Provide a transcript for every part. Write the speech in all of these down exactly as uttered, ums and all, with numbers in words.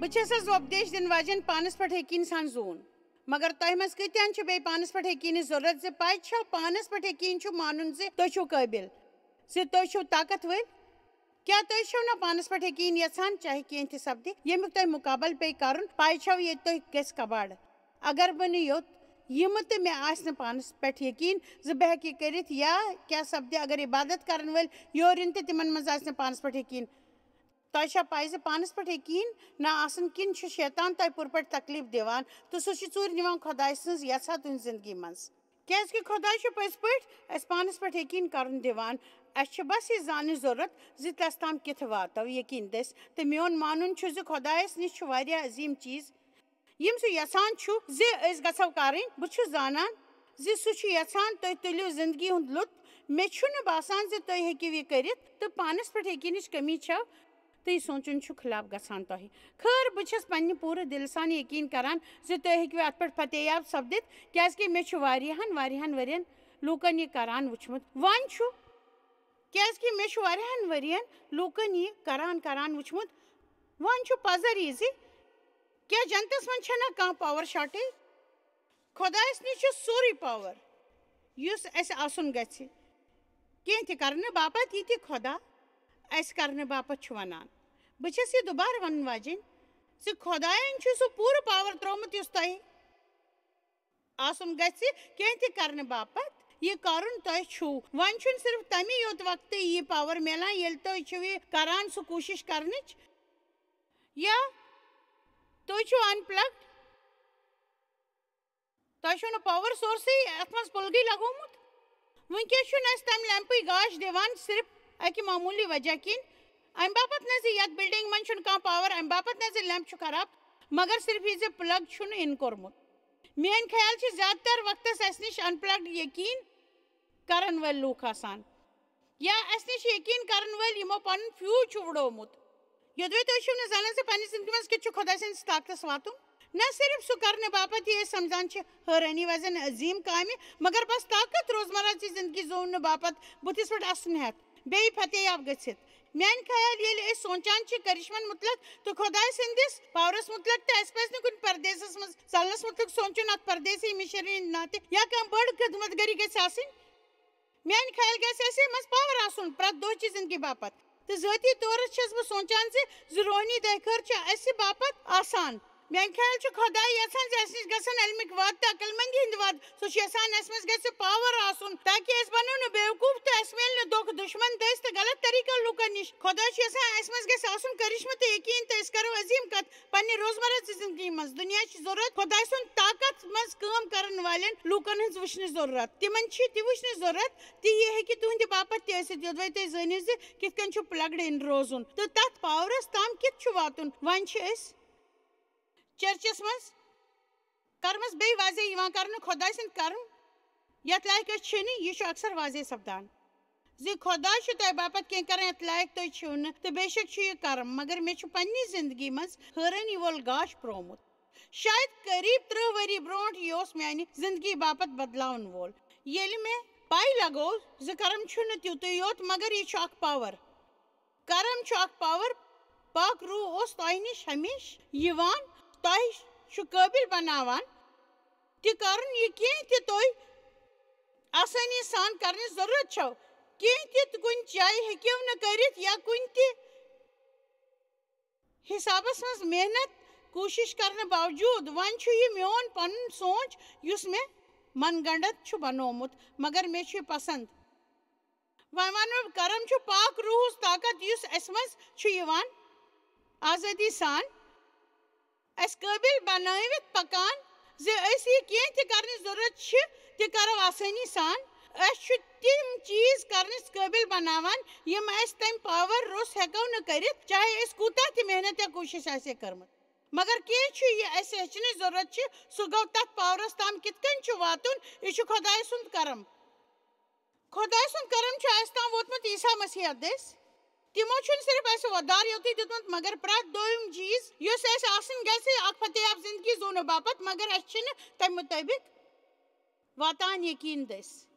بہٕ چھَس حظ وۄپدیش دِنہٕ واجٮ۪ن پانَس پٮ۪ٹھ یقیٖن سان زوٗن۔ مگر تۄہہِ منٛز کۭتیٛاہَن چھِ بیٚیہِ پانَس پٮ۪ٹھ یقیٖنٕچ ضروٗرت زِ پَے چھَو پانَس پٮ۪ٹھ یقیٖن چھُ مانُن زِ تُہۍ چھِو قٲبِل، زِ تُہۍ چھِو طاقت وٲلۍ؟ کیٛاہ تُہۍ چھِو نہ پانَس پٮ۪ٹھ یقیٖن یَژھان، چاہے کینٛہہ تہِ سَپدِ، ییٚمیُک تۄہہِ مُقابلہٕ پیٚیہِ کَرُن؟ پَے چھَو ییٚتہِ تۄہہِ گژھِ کباڑ۔ اگر بہٕ نہٕ یوٚت یِمہٕ تہٕ مےٚ آسہِ نہٕ پانَس پٮ۪ٹھ یقیٖن زِ بہٕ ہٮ۪کہٕ یہِ کٔرِتھ یا کیٛاہ سَپدِ اگر عبادت کَرَن وٲلۍ یور یِن تہٕ تِمَن منٛز آسہِ نہٕ پانَس پٮ۪ٹھ یقیٖن۔ تۄہہِ چھا پَے زِ پانَس پٮ۪ٹھ یقیٖن نہ آسُن کِنۍ چھُ شیطان تۄہہِ پوٗرٕ پٲٹھۍ تکلیٖف دِوان تہٕ سُہ چھُ ژوٗرِ نِوان خۄداے سٕنٛز یَژھا تُہٕنٛزِ زِندگی منٛز؟ کیٛازِکہِ خۄداے چھُ پٔزۍ پٲٹھۍ اَسہِ پانَس پٮ۪ٹھ یقیٖن کَرُن دِوان۔ اَسہِ چھِ بَس یہِ زانٕچ ضروٗرت زِ تَس تام کِتھ واتو یقیٖن دٔسۍ۔ تہٕ میون مانُن چھُ زِ خۄدایَس نِش چھُ واریاہ عظیٖم چیٖز، یِم سُہ یَژھان چھُ زِ أسۍ گژھو کَرٕنۍ۔ بہٕ چھُس زانان زِ سُہ چھُ یَژھان تُہۍ تُلِو زِندگی ہُنٛد لُطف۔ مےٚ چھُنہٕ باسان زِ تُہۍ ہیٚکِو یہِ کٔرِتھ تہٕ پانَس پٮ۪ٹھ یقیٖنٕچ کٔمی چھَو تہٕ یہِ سونٛچُن چھُ خلاف گژھان تۄہہِ۔ خٲر، بہٕ چھَس پنٛنہِ پوٗرٕ دِلہٕ سان یقیٖن کَران زِ تُہۍ ہیٚکِو اَتھ پٮ۪ٹھ فتح یاب سَپدِتھ، کیٛازِکہِ مےٚ چھُ واریاہَن، واریاہَن ؤرِیَن لوٗکَن یہِ کَران وٕچھمُت۔ وۄنۍ چھُ، کیٛازِکہِ مےٚ چھُ واریاہَن ؤرِیَن لوٗکَن یہِ کَران، کَران وٕچھمُت۔ وۄنۍ چھُ پَزر یہِ زِ کیٛاہ جنتَس منٛز چھَنہ کانٛہہ پاور شارٹیج؟ خۄدایَس نِش چھُ سورُے پاور، یُس اَسہِ آسُن گژھِ کینٛہہ تہِ کرنہٕ باپتھ، یہِ تہِ خۄدا اَسہِ کرنہٕ باپتھ چھُ وَنان۔ بہٕ چھَس یہِ دُبارٕ وَنُن واجِنۍ زِ خۄدایَن چھُ سُہ پوٗرٕ پاور ترٛوومُت، یُس تۄہہِ آسُن گژھِ کینٛہہ تہِ کرنہٕ باپتھ۔ یہِ کرُن تۄہہِ چھُو۔ وۄنۍ چھُنہٕ صرف تَمی یوت وقتہٕ یہِ پاور میلان، ییٚلہِ تُہۍ چھِو یہِ کران، سُہ کوٗشِش کرنٕچ، یا تُہۍ چھِو unplugged، تۄہہِ چھُو نہٕ پاور سورسٕے اَتھ منٛز پُلگٕے لگومُت۔ وٕنکیٚس چھُنہٕ اَسہِ تَمہِ لیمپٕے گاش دِوان، صرف اَکہِ معموٗلی وجہ کِنۍ۔ اَمہِ باپتھ نہٕ زِ یَتھ بِلڈِنٛگ منٛز چھُنہٕ کانٛہہ پاور، اَمہِ باپتھ نہٕ زِ لیمپ چھُ خراب، مگر صرف یہِ زِ پلگ چھُنہٕ اِن کوٚرمُت۔ میٲنۍ خیال چھِ زیادٕ تر وقتس اَسہِ نِش unplugged یقیٖن کرن وٲلۍ لوٗکھ آسان، یا اَسہِ نِش یقیٖن کرن وٲلۍ یِمو پنُن فیوز چھُ وُڈومُت۔ یوٚدوَے تُہۍ چھِو نہٕ زانان زِ پننہِ زندگی منٛز کِتھ چھُ خۄداے سٕنٛدِس طاقتس واتُن۔ نہ صرف سُہ کرنہٕ باپتھ یہِ أسۍ سمجھان چھِ حٲرٲنی وزن عظیٖم کامہِ، مگر بس طاقت روزمرہ چہِ زندگی زوننہٕ باپتھ بُتھِس پٮ۪ٹھ اَسُن ہٮ۪تھ بیٚیہِ فتح یاب گٔژھِتھ۔ میانہِ خیال ییٚلہِ أسۍ سونچان چھِ کرشمن مُتعلق تہٕ خۄداے سٕنٛدِس پاورس مُتعلق، تہٕ اَسہِ پزِ نہٕ کُنہِ پردیسس منٛز ژلنس مُتعلق سونچُن، اتھ پردیسی مِشنری ناتہِ یا کانٛہہ بٔڑ خدمت گٔری گژھِ آسٕنۍ۔ میانہِ خیال گژھِ اَسہِ منٛز پاور آسُن، پرٛٮ۪تھ دۄہ چہِ زندگی باپتھ۔ تہٕ ذٲتی طورس چھَس بہٕ سونچان زِ زٕ روحٲنی دۄہ خٲر چھِ اَسہِ باپتھ آسان۔ میانہِ خیال چھُ خۄداے یژھان زِ اَسہِ نِش گژھن علمٕکۍ وعد تہٕ عقل مندی ہٕنٛدۍ وعد۔ سُہ چھُ یژھان اَسہِ منٛز گژھِ پاور آسُن، تاکہِ أسۍ بنو نہٕ بیوقوف تہٕ اَسہِ میلہِ نہٕ دھوکہٕ دُشمن دٔسۍ تہٕ غلط طریٖقو لوٗکن نِش۔ خۄداے چھُ یژھان اَسہِ منٛز گژھِ آسُن کرشمہٕ تہٕ یقیٖن، تہٕ أسۍ کرو عظیٖم کتھ پننہِ روزمرہ چہِ زندگی منٛز۔ دُنیا چھِ ضرورت خۄداے سُنٛد طاقت منٛز کٲم کرن والٮ۪ن لوٗکن ہٕنٛز وٕچھنٕچ ضرورت۔ تِمن چھِ تہِ وٕچھنٕچ ضرورت تہٕ یہِ ہیٚکہِ تُہنٛدِ باپتھ تہِ ٲسِتھ، یوٚدوَے تُہۍ زٲنِو زِ کِتھ کٔنۍ چھُ پلگڈ اِن روزُن تہٕ تتھ پاورس تام کِتھ چھُ واتُن۔ وۄنۍ چھِ أسۍ چرچس منٛز کرمس بیٚیہِ واضح یِوان کرنہٕ، خۄداے سٕنٛدۍ کرم یتھ لایق أسۍ چھِنہٕ، یہِ چھُ اکثر واضح سپدان زِ خۄداے چھُ تۄہہِ باپتھ کینٛہہ کران یتھ لایق تُہۍ چھِو نہٕ، تہٕ بے شک چھُ یہِ کرم، مگر مےٚ چھُ پننہِ زندگی منٛز حٲرٲنی وول گاش پرومُت۔ شاید قریب ترٕٛہ ؤری برونٛٹھ یہِ اوس میانہِ زندگی باپتھ بدلاون وول، ییٚلہِ مےٚ پَے لگوو زِ کرم چھُنہٕ تیُتُے یوت، مگر یہِ چھُ اکھ پاور۔ کرم چھُ اکھ پاور۔ پاک روح اوس تۄہہِ نِش ہمیشہٕ یِوان، تۄہہِ چھُ قٲبِل بناوان تہِ کرُن یہِ کینٛہہ تہِ تُہۍ آسٲنی سان کرنٕچ ضرورت چھو۔ کینٛہہ تہِ تہٕ کُنہِ جایہِ ہیٚکِو نہٕ کٔرِتھ یا کُنہِ تہِ حسابس منٛز محنت کوٗشش کرنہٕ باوجوٗد۔ وۄنۍ چھُ یہِ میون پنُن سونچ یُس مےٚ من گنڈت چھُ بنوومُت، مگر مےٚ چھُ یہِ پسند۔ وۄنۍ ونہٕ بہٕ، کرم چھُ پاک روحس طاقت یُس اسہِ منٛز چھُ یِوان آزٲدی سان اسہِ قٲبِل بنٲوِتھ پکان زِ أسۍ یہِ کینٛہہ تہِ کرنٕچ ضرورت چھِ، تہِ کرو آسٲنی سان۔ أسۍ چھِ تِم چیٖز کرنٕچ قٲبِل بناوان یِم أسۍ تمہِ پاور روٚس ہٮ۪کو نہٕ کٔرِتھ، چاہے أسۍ کوٗتاہ تہِ محنت یا کوٗشش آسہِ ہے کٔرمٕژ۔ مگر کینٛہہ چھُ یہِ اسہِ ہیٚچھنٕچ ضرورت چھِ، سُہ گوٚو تتھ پاورس تام کِتھ کٔنۍ چھُ واتُن۔ یہِ چھُ خۄداے سُنٛد کرم۔ خۄداے سُنٛد کرم چھُ اَسہِ تام ووتمُت عیسیٰ مسیحس دٔسۍ۔ تِمو چھُنہٕ صرف اَسہِ وۄدار یوتُے دیُتمُت، مگر پرٛٮ۪تھ دوٚیِم چیٖز یُس اَسہِ آسُن گژھِ اکھ فتح یاب زندگی زونہٕ باپتھ، مگر اَسہِ چھِنہٕ تَمہِ مُطٲبِق واتان یقیٖن دٔسۍ۔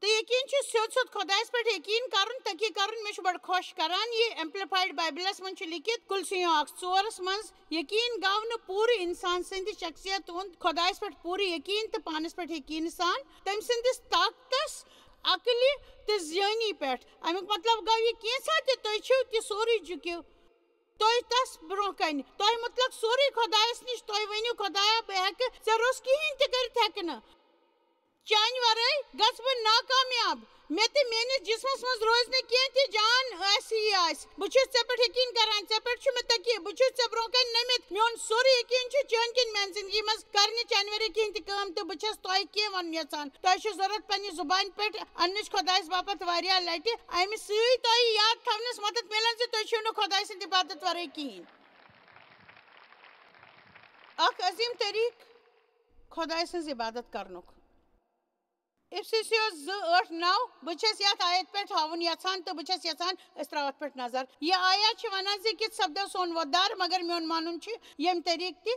تہٕ یقیٖن چھُ سیوٚد سیوٚد خۄدایَس پٮ۪ٹھ یقیٖن کَرُن، تہٕ یہِ کَرُن مےٚ چھُ بڑٕ خۄش کَران۔ یہِ ایمپلیفایڈ بائبلَس منٛز چھُ لیٚکھِتھ، کُلسیوں اکھ ژورَس منٛز، یقیٖن گوٚو نہٕ پوٗرٕ اِنسان سٕنٛدِ شخصیت ہُنٛد خۄدایَس پٮ۪ٹھ پوٗرٕ یقیٖن تہٕ پانَس پٮ۪ٹھ یقیٖن سان، تٔمۍ سٕنٛدِس طاقتَس، عقلہِ تہٕ زیٲنی پٮ۪ٹھ۔ اَمیُک مطلب گوٚو، یہِ کینٛژھا تہِ تُہۍ چھِو، تہِ سورُے جُکِو تُہۍ تَس برٛونٛہہ کَنہِ۔ تۄہہِ مُتلق سورُے خۄدایَس نِش۔ تُہۍ ؤنِو، "خۄدایا، بہٕ ہٮ۪کہٕ، ژےٚ روٚس کِہیٖنۍ تہِ کٔرِتھ ہٮ۪کہٕ نہٕ۔ چانہِ ورٲے گژھٕ بہٕ ناکامیاب۔ مےٚ تہٕ میٲنِس جسمس منٛز روزِ نہٕ کینٛہہ تہِ جان آسہِ یہِ آسہِ۔ بہٕ چھُس ژےٚ پٮ۪ٹھ یقین کران، ژےٚ پٮ۪ٹھ چھُ مےٚ تکیہِ، بہٕ چھُس ژےٚ برونٛہہ کنہِ نٔمِتھ۔ میون سورُے یقین چھُ چٲنۍ کِنۍ میانہِ زندگی منٛز کرنہِ چانہِ ورٲے کِہیٖنۍ تہِ کٲم، تہٕ بہٕ چھَس تۄہہِ کینٛہہ وَنُن یژھان۔ تۄہہِ چھُ ضروٗرت پننہِ زُبانہِ پٮ۪ٹھ اننٕچ خۄدایس باپتھ واریاہ لٹہِ، امہِ سۭتۍ تۄہہِ یاد تھاونس مدد مِلان زِ تُہۍ چھِو نہٕ خۄداے سٕنٛدِ عبادت ورٲے کِہیٖنۍ۔" اکھ عظیٖم طریٖقہٕ خۄداے سٕنٛز عبادت کرنُک۔ افسیوس زٕ ٲٹھ نَو، بہٕ چھَس یَتھ آیت پٮ۪ٹھ ہاوُن یَژھان تہٕ بہٕ چھَس یَژھان أسۍ ترٛاوَو اَتھ پٮ۪ٹھ نظر۔ یہِ آیت چھِ وَنان زِ کِتھ سپدیو سون وۄدار، مگر میون مانُن چھُ ییٚمہِ طریٖقہٕ تہِ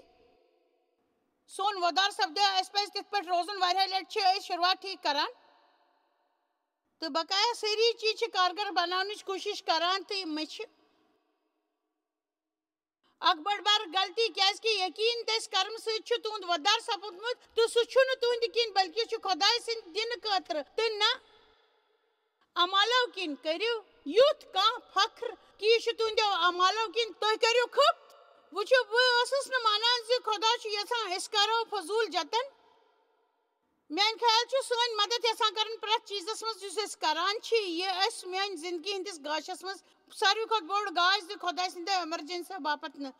سون وۄدار سپدیو، اَسہِ پَزِ تِتھ پٲٹھۍ روزُن۔ واریاہ لَٹہِ چھِ أسۍ شروٗعات ٹھیٖک کران تہٕ بقایا سٲری چیٖز چھِ کارگر بناونٕچ کوٗشِش کران تہٕ مےٚ چھِ اکھ بٔڑ بار غلطی، کیازِ کہِ یقین دٔسۍ کرمہٕ سۭتۍ چھُ تُہُنٛد وۄدار سپُدمُت تہٕ سُہ چھُنہٕ تُہٕنٛدِ کِنۍ، بلکہِ چھُ خۄداے سٕنٛدِ دِنہٕ خٲطرٕ تہٕ نہ اعمالو کِنۍ۔ کٔرِو یُتھ کانٛہہ فخر کہِ یہِ چھُ تُہٕنٛدیو اعمالو کِنۍ، تُہۍ کٔرِو خٕپت۔ وٕچھِو، بہٕ ٲسٕس نہٕ مانان زِ خۄدا چھُ یژھان أسۍ کرو فضوٗل جتن۔ میانہِ خیال چھُ سٲنۍ مدد یژھان کرٕنۍ پرٛٮ۪تھ چیٖزس منٛز یُس أسۍ کران چھِ۔ یہِ أسۍ میانہِ زندگی ہٕنٛدِس گاشس منٛز ساروی کھۄتہٕ بوٚڑ گاش زِ خۄداے سٕنٛدِ ایمرجنسی باپتھ نہٕ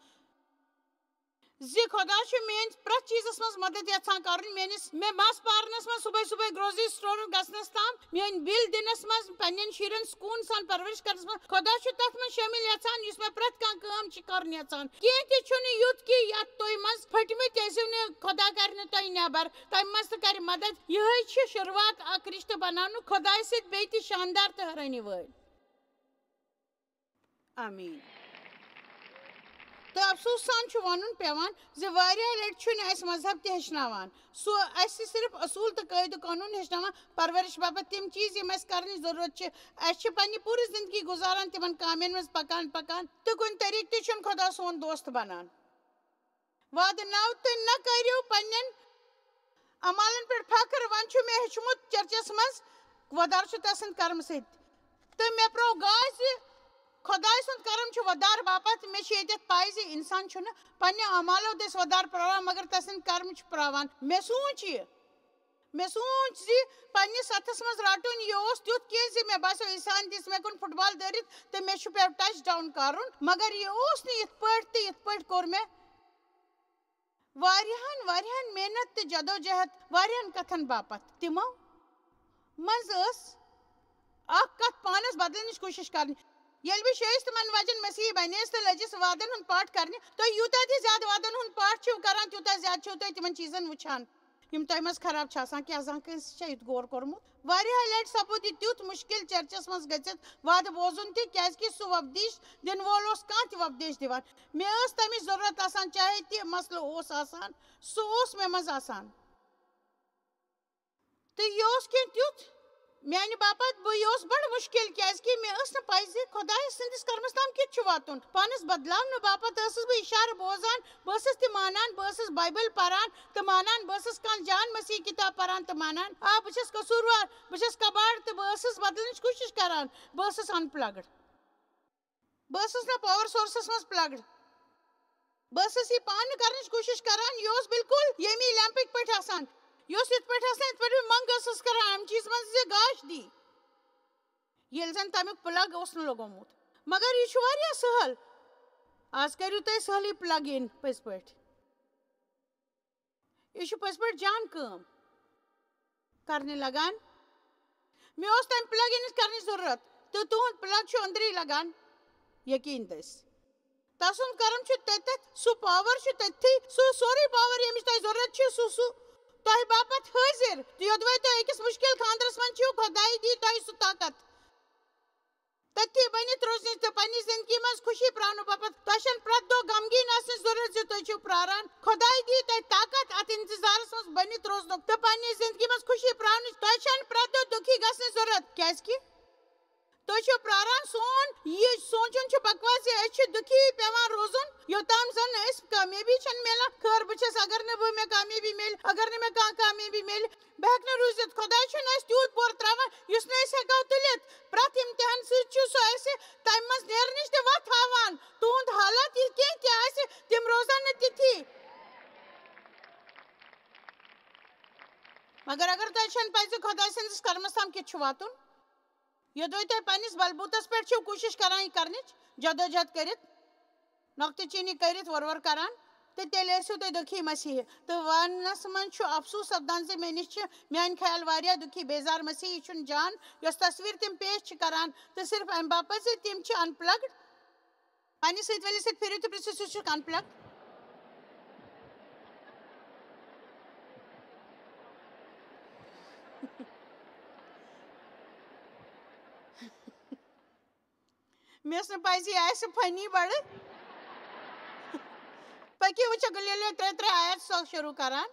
زِ خۄدا چھُ میٲنۍ پرٛٮ۪تھ چیٖزس منٛز مدد یژھان کرُن۔ میٲنِس، مےٚ مس پارنس منٛز، صبحٲے صبحٲے گروسری سٹورس گژھنس تام، میٲنۍ بِل دِنس منٛز، پننٮ۪ن شُرٮ۪ن سکوٗن سان پرورش کرنس منٛز، خۄدا چھُ تتھ منٛز شٲمِل یژھان یُس مےٚ پرٛٮ۪تھ کانٛہہ کٲم چھِ کرُن یژھان۔ کینٛہہ تہِ چھُنہٕ یُتھ کہِ یتھ تُہۍ منٛز پھٔٹمٕتۍ ٲسِو نہٕ، خۄدا کرِ نہٕ تۄہہِ نٮ۪بر، تمہِ منٛز تہِ کرِ مدد۔ یِہے چھِ شروٗعات اکھ رشتہٕ بناونُک خۄدایہِ سۭتۍ بیٚیہِ تہِ شاندار تہٕ حٲرٲنی وٲلۍ۔ آمیٖن۔ تہٕ افسوس سان چھُ ونُن پٮ۪وان زِ واریاہ لٹہِ چھُنہٕ اسہِ مذہب تہِ ہیٚچھناوان، سُہ اسہِ صرف اصوٗل تہٕ قٲعدٕ قونوٗن ہیٚچھناوان۔ پرورش باپتھ تِم چیٖز یِم اسہِ کرنٕچ ضروٗرت چھِ، اسہِ چھِ پننہِ پوٗرٕ زندگی گُزاران تِمن کامٮ۪ن منٛز پکان پکان، تہٕ کُنہِ طریٖقہٕ تہِ چھُنہٕ خۄدا سون دوست بنان۔ وعدٕ نو، تہٕ نہ کٔرِو پننٮ۪ن اعمالن پٮ۪ٹھ فخر۔ وۄنۍ چھُ مےٚ ہیٚچھمُت چرچس منٛز، وۄدار چھُ تسٕنٛدِ کرمہٕ سۭتۍ۔ تہٕ مےٚ پرٛو گاش زِ خۄداے سُنٛد کرم چھُ وۄدار باپتھ۔ مےٚ چھِ ییٚتٮ۪تھ پاے زِ انسان چھُنہٕ پننہِ اعمالو دٔسۍ وۄدار پراوان، مگر تسٕنٛدِ کرمہٕ چھُ پراوان۔ مےٚ سوٗنٛچ یہِ، مےٚ سوٗنٛچ زِ پننِس اتھس منٛز رٹُن، یہِ اوس تیُتھ کینٛہہ زِ مےٚ باسیو عیسیٰ ہن دِژ مےٚ کُن فٹ بال دٲرِتھ تہٕ مےٚ چھُ پیوٚو ٹچ ڈاؤن کرُن، مگر یہِ اوس نہٕ یِتھ پٲٹھۍ تہٕ یِتھ پٲٹھۍ کوٚر مےٚ واریاہن، واریاہن محنت تہٕ جدوجہد، واریاہن کتھن باپتھ۔ تِمو منٛز ٲس اکھ کتھ پانس بدلنٕچ کوٗشش کرٕنۍ۔ ییٚلہِ بہٕ شٲیِستہٕ من واجٮ۪ن مسیحی بنییَس تہٕ لٔجِس وعدن ہُنٛد پاٹھ کرنہِ، تُہۍ یوٗتاہ تہِ زیادٕ وعدن ہُنٛد پاٹھ چھِو کران، تیوٗتاہ زیادٕ چھِو تُہۍ تِمن چیٖزن وٕچھان، یِم تۄہہِ منٛز خراب چھِ آسان۔ کیٛاہ زانٛہہ کٲنٛسہِ چھا یُتھ غور کوٚرمُت؟ واریاہ لٹہِ سپُد یہِ تیُتھ مُشکِل چرچس منٛز گٔژھِتھ وعدٕ بوزُن تہِ، کیازِ کہِ سُہ وۄپدیش دِنہٕ وول اوس کانٛہہ تہِ وۄپدیش دِوان۔ مےٚ ٲس تمِچ ضروٗرت آسان، چاہے تہِ مسلہٕ اوس آسان، سُہ اوس مےٚ منٛز آسان۔ تہٕ یہِ اوس کینٛہہ تیُتھ میانہِ باپتھ، بہٕ، یہِ اوس بڑٕ مُشکِل، کیازِ کہِ مےٚ ٲس نہٕ پَے زِ خۄدایَس سٕنٛدِس کرمَس تام کیُتھ چھُ واتُن۔ پانَس بدلاونہٕ باپتھ ٲسٕس بہٕ اِشارٕ بوزان، بہٕ ٲسٕس تہِ مانان، بہٕ ٲسٕس بایبل پران تہٕ مانان، بہٕ ٲسٕس کانٛہہ جان مسیح کِتاب پران تہٕ مانان۔ آ، بہٕ چھَس قصوٗروار، بہٕ چھَس کباڑ تہٕ بہٕ ٲسٕس بدلنٕچ کوٗشِش کران، بہٕ ٲسٕس unplugged۔ بہٕ ٲسٕس نہٕ پاور سورسس منٛز پلگڈ۔ بہٕ ٲسٕس یہِ پانہٕ کرنٕچ کوٗشِش کران، یہِ اوس بالکل ییٚمی لیمپٕکۍ پٲٹھۍ آسان۔ یہِ اوس یِتھ پٲٹھۍ آسان، یِتھ پٲٹھۍ بہٕ منٛگ ٲسٕس کران اَمہِ چیٖزٕ منٛز زِ گاش دی، ییٚلہِ زن تمیُک پلگ اوس نہٕ لگومُت۔ مگر یہِ چھُ واریاہ سہل۔ آز کٔرِو تُہۍ سہلٕے پلگ اِن پٔزۍ پٲٹھۍ۔ یہِ چھُ پٔزۍ پٲٹھۍ جان کٲم کرنہِ لگان۔ مےٚ اوس تَمہِ پلگ اِنٕچ کرنٕچ ضروٗرت، تہٕ تُہُنٛد پلگ چھُ أنٛدرٕے لگان۔ یقیٖن دٔسۍ، تسُنٛد کرم چھُ تٔتٮ۪تھ، سُہ پاور چھُ تٔتھی، سُہ سورُے پاور ییٚمِچ تۄہہِ ضروٗرت چھِ، سُہ، سُہ تۄہہِ باپتھ حٲضِر۔ تہٕ یوٚدوَے تُہۍ أکِس مُشکِل خانٛدرس منٛز چھِو، خۄدایہِ دی تۄہہِ سُہ طاقت۔ تٔتھی بٔنِتھ روزنٕچ تہٕ پننہِ زندگی منٛز خوشی پراونہٕ باپتھ۔ تۄہہِ چھَنہٕ پرٛٮ۪تھ دۄہ غمگیٖن آسنٕچ ضروٗرت زِ تُہۍ چھِو پراران۔ خۄداے دی تۄہہِ طاقت اتھ انتظارس منٛز بٔنِتھ روزنُک تہٕ پننہِ زندگی منٛز خوشی پراونہٕ تۄہہِ چھَنہٕ پرٛٮ۪تھ دۄہ دُکھی گژھنٕچ ضروٗرت۔ کیٛازِ کہِ تُہۍ چھِو پرٛاران، سون یہِ سونٛچُن چھُ بکواس زِ أسۍ چھِ دُکھی پٮ۪وان روزُن، یوٚتام زَن أسۍ کامیٲبی چھَنہٕ میلان۔ خٲر، بہٕ چھَس، اگر نہٕ بہٕ، مےٚ کامیٲبی میلہِ، اگر نہٕ مےٚ کانٛہہ کامیٲبی میلہِ، بہٕ ہٮ۪کہٕ نہٕ روٗزِتھ۔ خۄداے چھُنہٕ اَسہِ تیوٗت بورٕ ترٛاوان، یُس نہٕ أسۍ ہٮ۪کو تُلِتھ۔ پرٛٮ۪تھ اِمتِحان سۭتۍ چھُ سُہ اَسہِ تَمہِ منٛز نیرنٕچ تہِ وَتھ ہاوان۔ تُہُنٛد حالات یہِ کینٛہہ تہِ آسہِ، تِم روزَن نہٕ تِتھی۔ مگر اگر تۄہہِ چھَنہٕ پَے زِ خۄداے سٕنٛدِس کرمَس تام کیُتھ چھُ واتُن، یوٚدوَے تۄہہِ پنٛنِس بلبوٗتَس پٮ۪ٹھ چھِو کوٗشِش کران یہِ کرنٕچ، جدوجہد کٔرِتھ، نۄقطہٕ چیٖنی کٔرِتھ، وۄرٕ وۄرٕ کران، تہٕ تیٚلہِ ٲسِو تُہۍ دُکھی مسیحی۔ تہٕ وننس منٛز چھُ افسوٗس سپدان زِ مےٚ نِش چھِ میانہِ خیال واریاہ دُکھی بیزار مسیحی چھُنہٕ جان، یۄس تصویر تِم پیش چھِ کران، تہٕ صرف امہِ باپتھ زِ تِم چھِ unplugged۔ پننہِ سۭتۍ وٲلِس سۭتۍ پھِرِو تہٕ پرژھِو، سُہ چھُ unplugged؟ مےٚ ٲس نہٕ پَے زِ یہِ آسہِ funny بَڑٕ۔ پٔکِو وٕچھو گلیلیو ترٛےٚ ترٛےٚ آیت سۄ شروٗع کران۔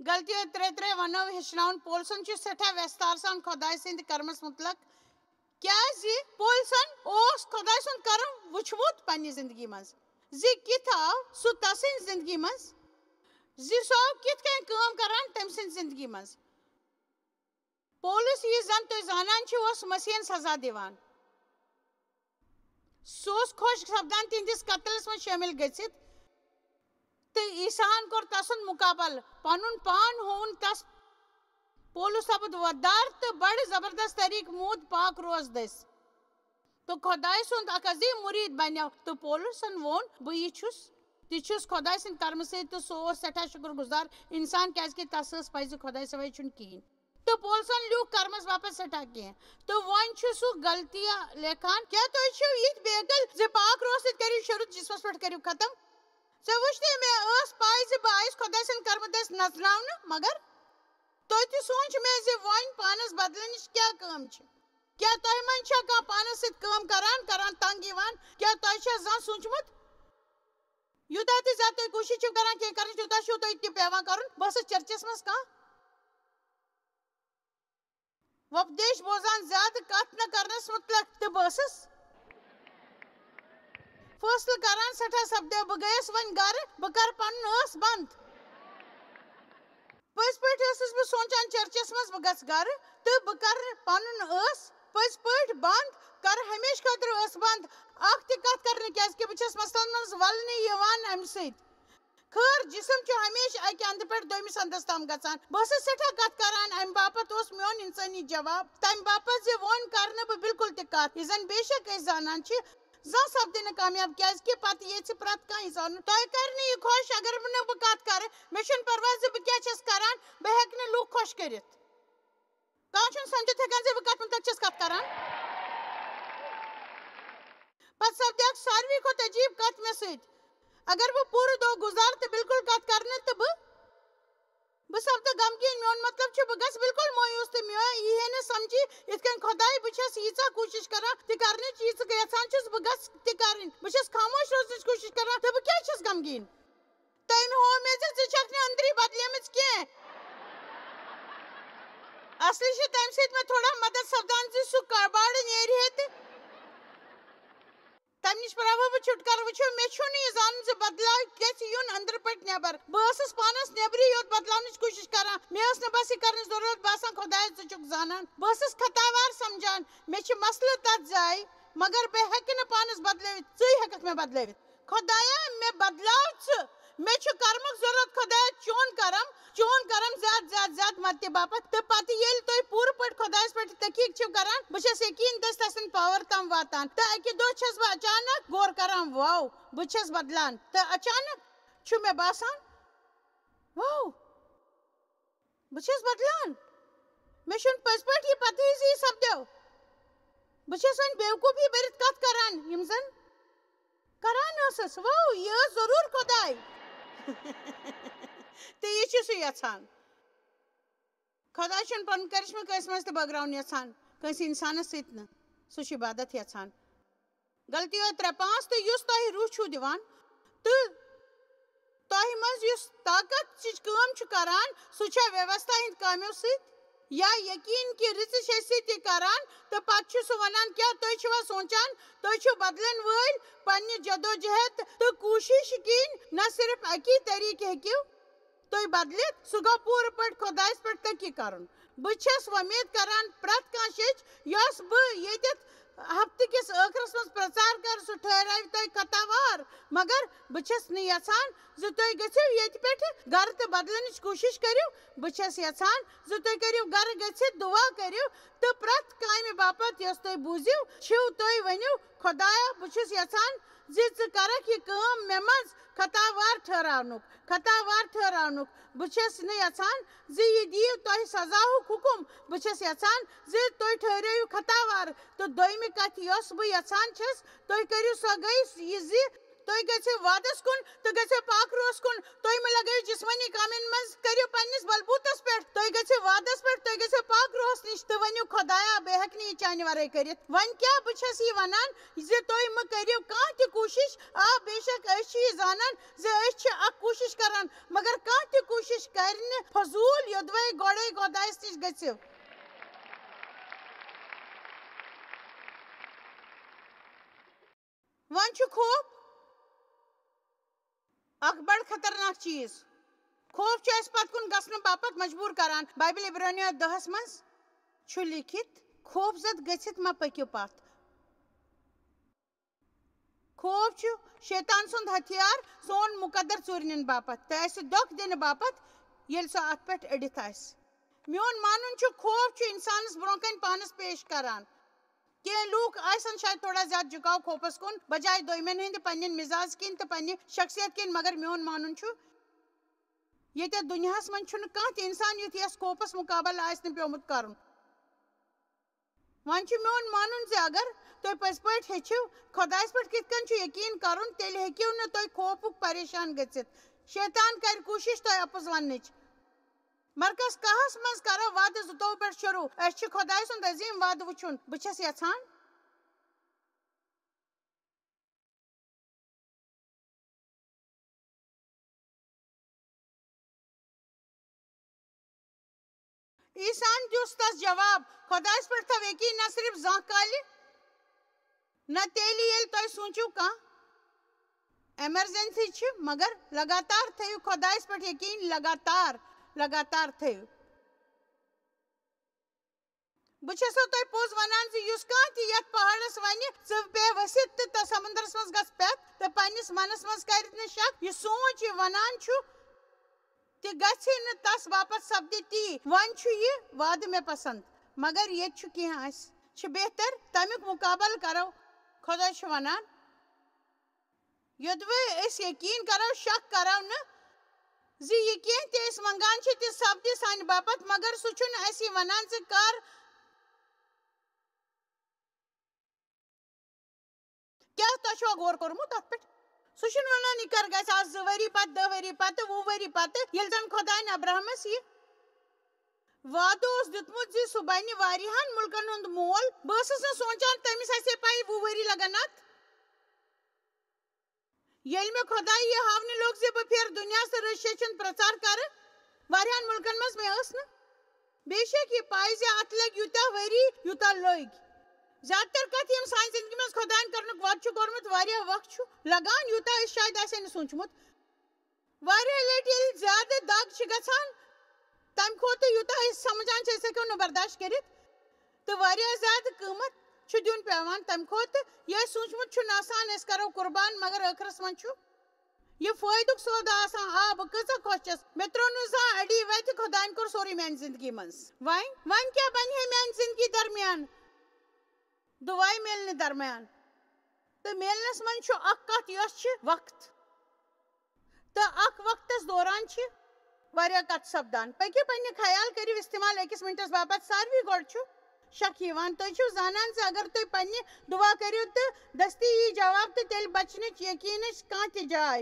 غلطیو ترٛےٚ ترٛےٚ وَنو ہیٚچھناوُن۔ پولسن چھُ سٮ۪ٹھاہ وٮ۪ستار سان خۄداے سٕنٛدِ کرمس مُتعلق، کیٛازِ پولسن اوس خۄداے سُنٛد کرم وٕچھمُت پننہِ زندگی منٛز زِ کِتھ آو سُہ تسٕنٛزِ زندگی منٛز، زِ سُہ آو کِتھ کٔنۍ کٲم کران تٔمۍ سٕنٛزِ زندگی منٛز۔ پولس، یہِ زن تُہۍ زانان چھِو، اوس مسیحن سزا دِوان۔ سُہ اوس خۄش سپدان تِہنٛدِس قتلس منٛز شٲمِل گٔژھِتھ، تہٕ عیسیٰ ہن کوٚر تسُنٛد مُقابلہٕ، پنُن پان ہووُن تس۔ پولس سپُد وۄدار تہٕ بڑٕ زبردست طریٖقہٕ موٗد پاک روز دٔسۍ، تہٕ خۄداے سُنٛد اکھ عظیٖم مُریٖد بنیو۔ تہٕ پولسن ووٚن، بہٕ یہِ چھُس، تہِ چھُس خۄداے سٕنٛدِ کرمہٕ سۭتۍ، تہٕ سُہ اوس سٮ۪ٹھاہ شُکر گُزار انسان، کیازِ کہِ تس ٲس پَے زِ خۄداے سوائے چھُنہٕ کِہیٖنۍ۔ تہٕ پولسن لیوٗکھ کرمس باپتھ سٮ۪ٹھاہ کینٛہہ۔ تہٕ وۄنۍ چھُ سُہ غلطیہ لیکھان، کیٛاہ تُہۍ چھِو یِتھۍ بے عقل زِ پاک روح سۭتۍ کٔرِو شروٗع، جسمس پٮ۪ٹھ کٔرِو ختم؟ ژےٚ وٕچھنے، مےٚ ٲس پَے زِ بہٕ آیس خۄداے سٕنٛدِ کرمہٕ دٔسۍ نژناونہٕ، مگر توتہِ سونٛچ مےٚ زِ وۄنۍ پانس بدلنٕچ کیٛاہ کٲم چھِ؟ کیٛاہ تۄہہِ منٛز چھا کانٛہہ پانس سۭتۍ کٲم کران، کران تنگ یِوان؟ کیٛاہ تۄہہِ چھا زانٛہہ سوٗنٛچمُت، یوٗتاہ تہِ زیادٕ تُہۍ کوٗشِش چھِو کران کینٛہہ کرنٕچ، تیوٗتاہ چھُو تۄہہِ تہِ پٮ۪وان کرُن؟ بہٕ ٲسٕس چرچس منٛز کانٛہہ وۄپدیش بوزان، زیادٕ کتھ نہٕ کرنس مُتعلق، تہٕ بہٕ ٲسٕس فٲصلہٕ کران، سٮ۪ٹھاہ سپدیو، بہٕ گٔیَس وۄنۍ گرٕ، بہٕ کرٕ پنُن ٲس بنٛد۔ پٔزۍ پٲٹھۍ ٲسٕس بہٕ سونٛچان، چرچس منٛز بہٕ گژھٕ گرٕ تہٕ بہٕ کرٕ پنُن ٲس پٔزۍ پٲٹھۍ بنٛد، کرٕ ہمیشہٕ خٲطرٕ ٲس بنٛد، اکھ تہِ کتھ کرٕ نہٕ، کیازِ کہِ بہٕ چھَس مسلن منٛز ولنہٕ یِوان امہِ سۭتۍ۔ خٲر، جسم چھُ ہمیشہٕ اکہِ اندٕ پٮ۪ٹھ دوٚیمِس اندس تام گژھان۔ بہٕ ٲسٕس سٮ۪ٹھاہ کتھ کران، امہِ باپتھ اوس میون انسٲنی جواب، تمہِ باپتھ زِ وۄنۍ کرٕ نہٕ بہٕ بالکل تہِ کتھ، یہِ زن بے شک أسۍ زانان چھِ، زانٛہہ سپدِ نہٕ کامیاب، کیازِ کہِ پتہٕ ییٚژھِ پرٛٮ۪تھ کانٛہہ یہِ زانُن، تۄہہِ کرِ نہٕ یہِ خۄش اگر بہٕ نہٕ بہٕ کتھ کرٕ۔ مےٚ چھُنہٕ پرواے زِ بہٕ کیٛاہ چھَس کران، بہٕ ہٮ۪کہٕ نہٕ لوٗکھ خۄش کٔرِتھ۔ کانٛہہ چھُنہٕ سمجھِتھ ہٮ۪کان زِ بہٕ کتھ مُتعلق چھَس کتھ کران۔ پتہٕ سپدِ اکھ ساروی کھۄتہٕ عجیٖب کتھ مےٚ سۭتۍ۔ اگر بہٕ پوٗرٕ دۄہ گُزارٕ تہٕ بالکل کتھ کرٕ نہٕ، تہٕ بہٕ بہٕ سپدٕ غمگیٖن۔ میون مطلب چھُ، بہٕ گژھٕ بالکل مایوٗس تہٕ مےٚ یی ہے نہٕ سمجھی، یِتھ کٔنۍ خۄداے، بہٕ چھَس ییٖژاہ کوٗشِش کران تہِ کرنٕچ، ییٖژٕ یژھان چھُس بہٕ گژھٕ تہِ کرٕنۍ۔ بہٕ چھَس خاموش روزنٕچ کوٗشِش کران، تہٕ بہٕ کیٛازِ چھَس غمگیٖن؟ تٔمۍ ہوو مےٚ زِ ژٕ چھَکھ نہٕ أنٛدری بدلیمٕژ کینٛہہ۔ اصلی چھِ تَمہِ سۭتۍ مےٚ تھوڑا مدد سپدان زِ سُہ کباڑٕ نیرِ ہے تہٕ تَمہِ نِش پراوٕ بہٕ چھُٹکارٕ۔ وٕچھِو، مےٚ چھُنہٕ یہِ زانُن زِ بدلاو گژھِ یُن أنٛدرٕ پٮ۪ٹھ نٮ۪بر۔ بہٕ ٲسٕس پانَس نٮ۪برٕے یوت بدلاونٕچ کوٗشِش کران۔ مےٚ ٲس نہٕ بس یہِ کرنٕچ ضروٗرت۔ باسان، خۄدایا، ژٕ چھُکھ زانان۔ بہٕ ٲسٕس ختاوار سمجھان۔ مےٚ چھِ مسلہٕ تَتھ جایہِ، مگر بہٕ ہٮ۪کہٕ نہٕ پانَس بدلٲوِتھ۔ ژٕے ہٮ۪کَکھ مےٚ بدلٲوِتھ۔ خۄدایا، مےٚ بدلاو ژٕ۔ مےٚ چھُ کرمُک ضروٗرت۔ خۄدایا، چون کرم، چون کرم زیادٕ، زیادٕ، زیادٕ مدتہِ باپتھ۔ تہٕ پتہٕ ییٚلہِ تُہۍ پوٗرٕ پٲٹھۍ خۄدایَس پٮ۪ٹھ تحقیٖق چھِو کران، بہٕ چھَس یقیٖن دٔسۍ تَسٕنٛدِ پاور تام واتان۔ تہٕ اَکہِ دۄہ چھَس بہٕ اچانک غور کران، واو، بہٕ چھَس بدلان۔ تہٕ اچانک چھُ مےٚ باسان، واو، بہٕ چھَس بدلان۔ مےٚ چھُنہٕ پٔزۍ پٲٹھۍ یہِ پتہٕے زِ یہِ سپدیو۔ بہٕ چھَس وۄنۍ بیوقوٗفی بٔرِتھ کتھ کران، یِم زن کران ٲسٕس۔ واو، یہِ ٲس ضروٗر خۄداے۔ تہٕ یہِ چھُ سُہ یژھان۔ خۄداے چھُنہٕ پنُن کرشمہٕ کٲنٛسہِ منٛز تہِ بٲگراوُن یژھان، کٲنٛسہِ انسانس سۭتۍ نہٕ۔ سُہ چھُ عبادت یژھان۔ غلطی ٲس ترٛےٚ پانٛژھ، تہٕ یُس تۄہہِ روح چھُو دِوان، تہٕ تۄہہِ منٛز یُس طاقت چِچ کٲم چھُ کران، سُہ چھا ویوستھا ہٕنٛدۍ کامیو سۭتۍ؟ یا یقین کہِ رٕژِ چھِ أسۍ سۭتۍ تہِ کران، تہٕ پتہٕ چھُ سُہ ونان، کیٛاہ تُہۍ چھِوا سونچان، تُہۍ چھِو بدلن وٲلۍ؟ پننہِ جدوجہد تہٕ کوٗشش کِنۍ نہ صرف اکی طریقہٕ ہیٚکِو تُہۍ بدلِتھ، سُہ گوٚو پوٗرٕ پٲٹھۍ خۄدایَس پٮ۪ٹھ تٔکیہِ کرُن۔ بہٕ چھَس وۄمید کران، پرٛٮ۪تھ کانٛہہ شیٚچھ، یۄس بہٕ ییٚتٮ۪تھ ہفتہٕ کِس ٲخرس منٛز پرٛچار کرٕ، سُہ ٹھہراوِ تۄہہِ خطاوار۔ مگر بہٕ چھَس نہٕ یژھان زِ تُہۍ گٔژھِو ییٚتہِ پٮ۪ٹھٕ گرٕ تہٕ بدلنٕچ کوٗشش کٔرِو۔ بہٕ چھَس یژھان زِ تُہۍ کٔرِو گرٕ گٔژھِتھ دُعا کٔرِو، تہٕ پرٛٮ۪تھ کامہِ باپتھ یۄس تُہۍ بوٗزِو چھِو، تُہۍ ؤنِو، خۄدایا، بہٕ چھُس یژھان زِ ژٕ کرکھ یہِ کٲم مےٚ منٛز خطاوار ٹھہراونُک، خطاوار ٹھہراونُک۔ بہٕ چھَس نہٕ یژھان زِ یہِ دِیِو تۄہہِ سزاہُک حُکُم۔ بہٕ چھَس یژھان زِ تُہۍ ٹھٔہرٲیِو خطاوار۔ تہٕ دوٚیمہِ کتھِ، یۄس بہٕ یژھان چھَس، تُہۍ کٔرِو سۄ گٔے یہِ زِ تُہۍ گٔژھِو وعدس کُن تہٕ گٔژھِو پاک روحس کُن۔ تُہۍ مہٕ لگٲیِو جسمٲنی کامٮ۪ن منٛز، کٔرِو پننِس بلبوٗتس پٮ۪ٹھ۔ تُہۍ گٔژھِو وعدس پٮ۪ٹھ، تُہۍ گٔژھِو پاک روحس نِش تہٕ ؤنِو، خۄدایا، بہٕ ہٮ۪کہٕ نہٕ یہِ چانہِ ورٲے کٔرِتھ۔ وۄنۍ کیٛاہ، بہٕ چھَس یہِ ونان زِ تُہۍ مہٕ کٔرِو کانٛہہ تہِ کوٗشش۔ آ، بے شک، أسۍ چھِ یہِ زانان زِ أسۍ چھِ اکھ کوٗشش کران، مگر کانٛہہ تہِ کوٗشش کرِ نہٕ فضوٗل، یوٚدوَے گۄڈَے خۄدایَس نِش گٔژھِو۔ وۄنۍ چھُ خوف اکھ بڑٕ خطرناک چیٖز۔ خوف چھُ اَسہِ پتہٕ کُن گژھنہٕ باپتھ مجبوٗر کران۔ بایبل عبرانیہ دَہَس منٛز چھُ لیٖکھِتھ، "خوف زد گٔژھِتھ مہ پٔکِو پتھ۔" خوف چھُ شیطان سُنٛد ہتھیار سون مُقدر ژوٗرِ نِنہٕ باپتھ تہٕ اَسہِ دھوکہٕ دِنہٕ باپتھ، ییٚلہِ سُہ اَتھ پٮ۪ٹھ أڑِتھ آسہِ۔ میون مانُن چھُ، خوف چھُ اِنسانَس برٛونٛہہ کَنہِ پانَس پیش کران۔ کینٛہہ لوٗکھ آسَن شاید تھوڑا زیادٕ جُکاو خوفَس کُن، بجایہِ دوٚیمٮ۪ن ہٕنٛدِ پننٮ۪ن مِزاز کِنۍ تہٕ پننہِ شخصیت کِنۍ، مگر میون مانُن چھُ، ییٚتہِ دُنیاہَس منٛز چھُنہٕ کانٛہہ تہِ اِنسان یُتھ یَس خوفَس مُقابلہٕ آسہِ نہٕ پیومُت کرُن۔ وۄنۍ چھُ میون مانُن زِ اگر تُہۍ پٔزۍ پٲٹھۍ ہیٚچھِو خۄدایَس پٮ۪ٹھ کِتھ کٔنۍ چھُ یقیٖن کرُن، تیٚلہِ ہیٚکِو نہٕ تُہۍ خوفُک پریشان گٔژھِتھ۔ شیطان کرِ کوٗشش تۄہہِ اپُز وننٕچ۔ مرکز کہَس منٛز کرو وعدٕ زٕتووُہ پٮ۪ٹھ شروع۔ أسۍ چھِ خۄداے سُنٛد عظیٖم وعدٕ وٕچھُن۔ بہٕ چھَس یژھان عیسیٰ ہن دِژ تس جواب، خۄدایس پٮ۪ٹھ تھاو یقین، نہ صرف زانٛہہ کالہِ، نہ تیٚلہِ ییٚلہِ تۄہہِ سوٗنٛچِو کانٛہہ ایمرجنسی چھِ، مگر لگاتار تھٲیِو خۄدایس پٮ۪ٹھ یقین، لگاتار، لگاتار تھٲیِو۔ بہٕ چھَسو تۄہہِ پوٚز وَنان زِ یُس کانٛہہ تہِ یَتھ پہاڑَس وَنہِ، "ژٕ بیٚہہ ؤسِتھ تہٕ تَتھ سمندرَس منٛز گژھ پٮ۪تھ"، تہٕ پنٛنِس منَس منٛز کَرِ نہٕ شک، یہِ سونٛچ، یہِ وَنان چھُ، تہِ گژھِ نہٕ تَس باپتھ سپدِ تی۔ وۄنۍ چھُ یہِ وعدٕ مےٚ پسنٛد، مگر ییٚتہِ چھُ کینٛہہ اَسہِ۔ چھِ بہتر تَمیُک مُقابلہٕ کَرو خۄداے چھُ وَنان۔ یوٚدوَے أسۍ یقیٖن کرو، شک کرو نہٕ زِ یہِ کینٛہہ تہِ أسۍ منٛگان چھِ، تہِ سپدِ سانہِ باپتھ، مگر سُہ چھُنہٕ اَسہِ یہِ وَنان زِ کر۔ کیٛاہ تۄہہِ چھُوا غور کوٚرمُت تَتھ پٮ۪ٹھ؟ سُہ چھُنہٕ وَنان، یہِ کر گژھِ آز زٕ ؤری پتہٕ، دَہ ؤری پتہٕ، وُہ ؤری پتہٕ، ییٚلہِ زَن خۄدایَن ابراہمس یہِ وعدٕ اوس دیُتمُت زِ سُہ بنہِ واریاہن مُلکن ہُنٛد مول۔ بہٕ ٲسٕس نہٕ سونٛچان تٔمِس آسہِ ہے پَے وُہ ؤری لگن اَتھ۔ ییٚلہِ مےٚ خۄداے یہِ ہاونہٕ لوٚگ زِ بہٕ پھیرٕ دُنیاہَس تہٕ رٔشیَس ہُنٛد پرٛچار کَرٕ واریاہَن مُلکَن منٛز، مےٚ ٲس نہٕ بے شک یہِ پَے زِ اَتھ لٔگۍ یوٗتاہ ؤری، یوٗتاہ لٔگۍ۔ زیادٕ تر کَتھ یِم سانہِ زِندگی منٛز خۄدایَن کَرنُک وعدٕ چھُ کوٚرمُت، واریاہ وقت چھُ لَگان، یوٗتاہ أسۍ شاید آسہِ ہے نہٕ سوٗنٛچمُت۔ واریاہ لَٹہِ ییٚلہِ زیادٕ دَگ چھِ گژھان، تَمہِ کھۄتہٕ یوٗتاہ أسۍ سَمجھان چھِ، أسۍ ہٮ۪کو نہٕ برداشت کٔرِتھ، تہٕ واریاہ زیادٕ قۭمَتھ چھُ دیُن پٮ۪وان تَمہِ کھۄتہٕ۔ یہِ اَسہِ سوٗنٛچمُت چھُنہٕ آسان، أسۍ کَرو قُربان، مگر ٲخرَس منٛز چھُ یہِ فٲیدُک سودا آسان۔ آ، بہٕ کۭژاہ خۄش چھَس، مےٚ ترٛوو نہٕ زانٛہہ اَڑی وَتہِ، خۄدایَن کوٚر سورُے میٛانہِ زِندگی منٛز۔ وۄنۍ، وۄنۍ کیٛاہ بَنہِ ہے میٛانہِ زِندگی درمیان؟ دُعایہِ میلنہٕ درمیان تہٕ میلنَس منٛز چھُ اَکھ کَتھ، یۄس چھِ وقت۔ تہٕ اَکھ وقتَس دوران چھِ واریاہ کَتھٕ سَپدان۔ پٔکِو، پنٛنہِ خیال کٔرِو استعمال أکِس مِنٹَس باپتھ۔ ساروی گۄڈٕ چھُ شک یِوان۔ تُہۍ چھِو زانان زِ اگر تُہۍ پنٛنہِ دُعا کٔرِو تہٕ دٔستی یی جواب، تہٕ تیٚلہِ بَچنٕچ یقیٖنٕچ کانٛہہ تہِ جاے۔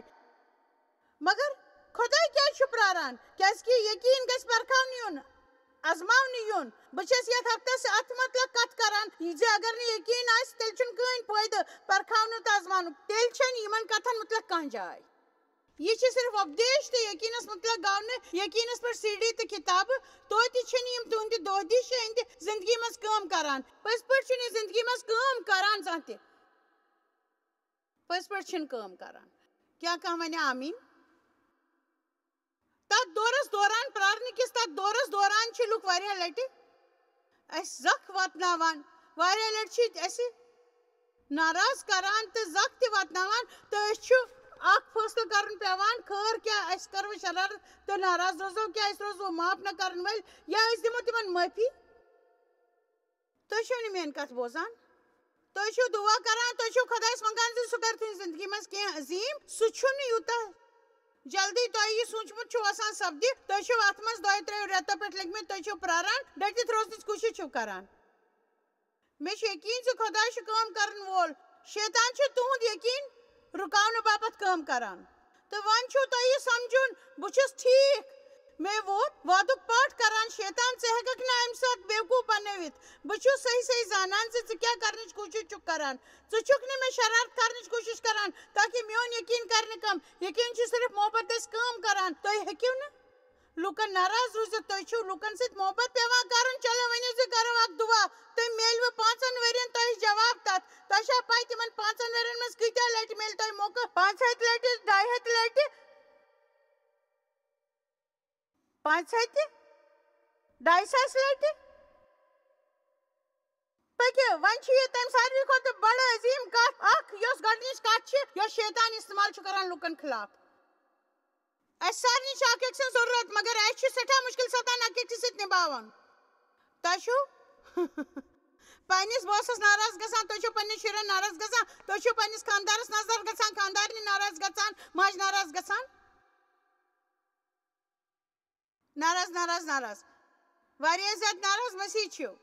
مگر خۄداے کیٛازِ چھُ پرٛاران؟ کیٛازِکہِ یقیٖن گژھِ پرکھاونہٕ یُن، آزماونہٕ یُن۔ بہٕ چھَس یَتھ ہفتَس اَتھ مُتلق کَتھ کَران زِ اگر نہٕ یقیٖن آسہِ، تیٚلہِ چھُنہٕ کٕہٕنۍ فٲیدٕ پرکھاونُک تہٕ آزماونُک۔ تیٚلہِ چھَنہٕ یِمَن کَتھَن مُتلق کانٛہہ جاے۔ یہِ چھِ صرف اُپدیش تہٕ یقیٖنس مُطلق گاونہٕ، یقیٖنس پٮ۪ٹھ سی ڈی تہٕ کِتابہٕ، توتہِ چھِنہٕ یِم تُہٕنٛدِ دۄہ دِش یِہٕنٛدِ زِندگی منٛز کٲم کران۔ پٔزۍ پٲٹھۍ چھُنہٕ یہِ زِندگی منٛز کٲم کران زانٛہہ تہِ۔ پٔزۍ پٲٹھۍ چھِنہٕ کٲم کران۔ کیٛاہ کانٛہہ وَنہِ آمیٖن؟ تَتھ دورس دوران، پرارنہٕ کِس تَتھ دورس دوران چھِ لُکھ واریاہ لَٹہِ اَسہِ زَخ واتناوان۔ واریاہ لَٹہِ چھِ اَسہِ ناراض کران تہٕ زَخ تہِ واتناوان، تہٕ أسۍ چھُ اکھ فٲصلہٕ کرُن پٮ۪وان، خٲر کیٛاہ، اَسہِ کرو شرارت تہٕ ناراض روزو کیٛاہ، أسۍ روزو معاف نہ کرن وٲلۍ، یا أسۍ دِمو تِمن معٲفی؟ تُہۍ چھِو نہٕ میٛٲنۍ کَتھ بوزان۔ تُہۍ چھِو دُعا کران، تُہۍ چھِو خۄدایَس منٛگان زِ سُہ کَرِ تُہٕنٛزِ زِندگی منٛز کینٛہہ عظیٖم۔ سُہ چھُنہٕ یوٗتاہ جلدی تۄہہِ یہِ سوٗنٛچمُت چھُو آسان سَپدِ۔ تُہۍ چھِو اَتھ منٛز دۄیو ترٛیٚیو رٮ۪تو پٮ۪ٹھ لٔگۍمٕتۍ، تُہۍ چھِو پرٛاران، ڈٔٹِتھ روزنٕچ کوٗشِش چھِو کران۔ مےٚ چھُ یقیٖن زِ خۄداے چھُ کٲم کرن وول۔ شیطان چھُ تُہُنٛد یقیٖن رُکاونہٕ باپتھ کٲم کران۔ تہٕ وۄنۍ چھُو تۄہہِ یہِ سمجھُن، بہٕ چھُس ٹھیٖک۔ مےٚ ووت وعدُک پاٹھ کران، شیطان، ژٕ ہٮ۪ککھ نہٕ اَمہِ ساتہٕ بیوقوٗف بنٲوِتھ۔ بہٕ چھُس صحیح صحیح زانان زِ ژٕ کیٛاہ کرنٕچ کوٗشِش چھُکھ کران۔ ژٕ چھُکھ نہٕ مےٚ شرارت کرنٕچ کوٗشِش کران، تاکہِ میون یقیٖن کرِ نہٕ کم۔ یقیٖن چھُ صرف محبت دٔسۍ کٲم کران۔ تُہۍ ہیٚکِو نہٕ لوٗکن ناراض روٗزِتھ، تُہۍ چھِو لوٗکن سۭتۍ محبت پٮ۪وان کرُن۔ چلو ؤنِو زِ کرو اکھ دُعا، تُہۍ میلوٕ پانٛژن ؤرین تۄہہِ جواب تتھ۔ تۄہہِ چھا پَے تِمن پانٛژن ؤرین منٛز کۭتیاہ لٹہِ میلہِ تۄہہِ موقعہٕ؟ پانٛژھ ہتہِ لٹہِ، ڈاے ہتہِ لٹہِ، پانٛژھ ہتہِ، ڈاے ساس لٹہِ؟ پٔکِو، وۄنۍ چھِ یہِ تَمہِ ساروی کھۄتہٕ بٔڑ عظیٖم کَتھ اَکھ، یۄس گۄڈٕنِچ کَتھ چھِ، یۄس شیطان استعمال چھُ کران لُکَن خلاف۔ اَسہِ سارنٕے چھِ اَکھ أکۍ سٕنٛز ضروٗرت، مگر اَسہِ چھِ سٮ۪ٹھاہ مُشکِل سَپدان اَکھ أکِس سۭتۍ نِباوُن۔ تۄہہِ چھُو پنٛنِس باسَس ناراض گژھان، تُہۍ چھِو پنٛنٮ۪ن شُرٮ۪ن ناراض گژھان، تُہۍ چھِو پنٛنِس خانٛدارَس ناراض گژھان، خانٛدارنہِ ناراض گژھان، ماجہِ ناراض گژھان۔ ناراض، ناراض، ناراض۔ واریاہ زیادٕ ناراض مسیح چھِو۔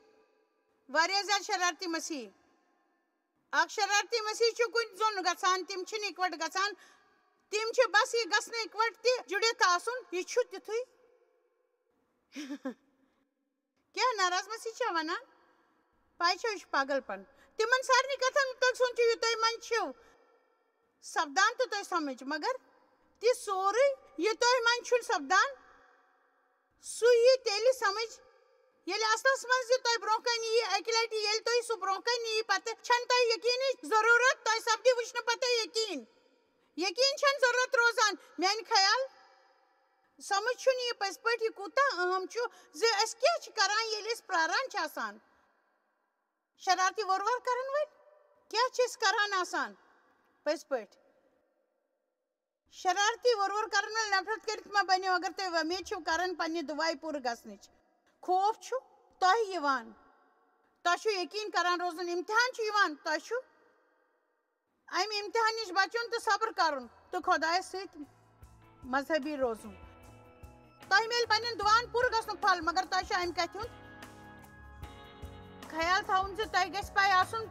واریاہ زیادٕ شرارتی مسیح۔ اکھ شرارتی مسیح چھُ کُنہِ زوٚن گژھان، تِم چھِنہٕ اِکوَٹ گژھان۔ تِم چھِ بس یہِ گژھنہٕ اِکوَٹ تہِ جُڑِتھ آسُن، یہِ چھُ تِتھُے۔ کیٛاہ ناراض مسیح چھا وَنان؟ پَے چھا، یہِ چھُ پاگل پن۔ تِمن سارنٕے کتھن مُتعلق سونٛچِو، یہِ تُہۍ منٛز چھِو سپدان تہٕ تۄہہِ سمجھ، مگر تہِ سورُے یہِ تۄہہِ منٛز چھُنہٕ سپدان، سُہ یی تیٚلہِ سمجھ، ییٚلہِ اصلس منٛز یہِ تۄہہِ برٛونٛہہ کنہِ یی، اکہِ لٹہِ ییٚلہِ تۄہہِ سُہ برٛونٛہہ کنہِ یی، پتہٕ چھَنہٕ تۄہہِ یقیٖنٕچ ضروٗرت، تۄہہِ سپدِ وٕچھنہٕ پتہٕ یقیٖن۔ یقیٖن چھَنہٕ ضروٗرت روزان، میانہِ خیال۔ سمجھ چھُنہٕ یہِ پٔزۍ پٲٹھۍ یہِ کوٗتاہ اہم چھُ زِ أسۍ کیٛاہ چھِ کران، ییٚلہِ أسۍ پرٛاران چھِ آسان۔ شرارتی وۄر وۄر کرن وٲلۍ کیٛاہ چھِ أسۍ کران آسان؟ پٔزۍ پٲٹھۍ۔ شرارتی وۄر وۄر کرن وٲلۍ نفرت کٔرِتھ ما بنیو، اگر تُہۍ وۄمید چھِو کران پننہِ دُعایہِ پوٗرٕ گژھنٕچ؟ خوف چھُ تۄہہِ یِوان۔ تۄہہِ چھُ یقیٖن کران روزُن، امتحان چھُ یِوان، تۄہہِ چھُ امہِ امتحان نِش بچُن تہٕ صبر کرُن تہٕ خۄدایس سۭتۍ مذہبی روزُن۔ تۄہہِ میلہِ پننٮ۪ن دُعاہن پوٗرٕ گژھنُک پھل، مگر تۄہہِ چھُ امہِ کتھِ ہُنٛد خیال تھاوُن زِ تۄہہِ گژھِ پَے آسُن،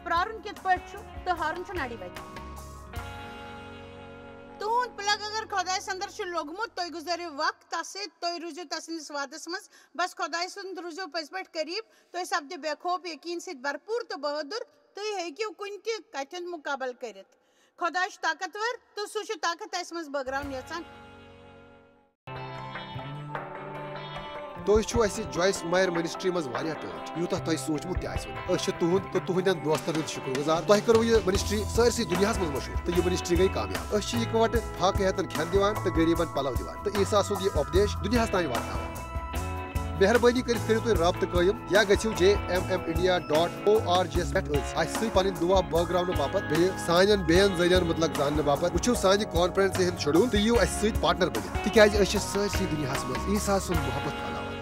پرٛارُن کِتھ پٲٹھۍ چھُ تہٕ ہارُن چھُ نَڑِ وَتہِ۔ تُہُنٛد پٕلگ اگر خۄدایَس اندر چھُ لوٚگمُت، تُہۍ گُزٲرِو وقت تَس سۭتۍ، تُہۍ روٗزِو تَس سٕنٛدِس وعدَس منٛز۔ بس خۄدایہِ سُنٛد روٗزِو پٔزۍ پٲٹھۍ قریٖب، تُہۍ سَپدِو بے خوف، یقیٖن سۭتۍ بھرپوٗر تہٕ بہادُر۔ تُہۍ ہیٚکِو کُنہِ تہِ کَتھِ ہُنٛد مُقابلہٕ کٔرِتھ۔ خۄداے چھُ طاقتور تہٕ سُہ چھُ طاقت اَسہِ منٛز بٲگراوُن یَژھان۔ تُہۍ چھِو اَسہِ جویِس مایر منسٹری منٛز واریاہ ٹٲٹھۍ، یوٗتاہ تۄہہِ سوٗنٛچمُت تہِ آسِوٕ نہٕ۔ أسۍ چھِ تُہُنٛد تہٕ تُہٕنٛدٮ۪ن دوستن ہٕنٛدۍ شُکر گُزار۔ تۄہہِ کٔروٕ یہِ منسٹری سٲرسٕے دُنیاہَس منٛز مشہوٗر تہٕ یہِ منسٹری گٔے کامیاب۔ أسۍ چھِ اِکوَٹہٕ فاقہٕ ہیتن کھٮ۪ن دِوان تہٕ غریٖبن پلو دِوان تہٕ عیسیٰ سُنٛد یہِ اُپدیش دُنیاہَس تام واتناوان۔ مہربٲنی کٔرِتھ کٔرِو تُہۍ رابطہٕ قٲیِم یا گٔژھِو J M M India dot O R G یَس پٮ۪ٹھ أتھۍ اَسہِ سۭتۍ پنٕنۍ دُعا بٲگراونہٕ باپتھ، بیٚیہِ سانٮ۪ن بیٚین ذٔریعن مُتعلق زاننہٕ باپتھ۔ وٕچھِو سانہِ کانفرنس ہُنٛد شیڈول تہٕ یِیِو اَسہِ سۭتۍ پارٹنر بٔنِتھ، تِکیازِ أسۍ چھِ سٲرسٕے دُنیاہَس منٛز عیسیٰ سُنٛد محبت پھٔہلاوان۔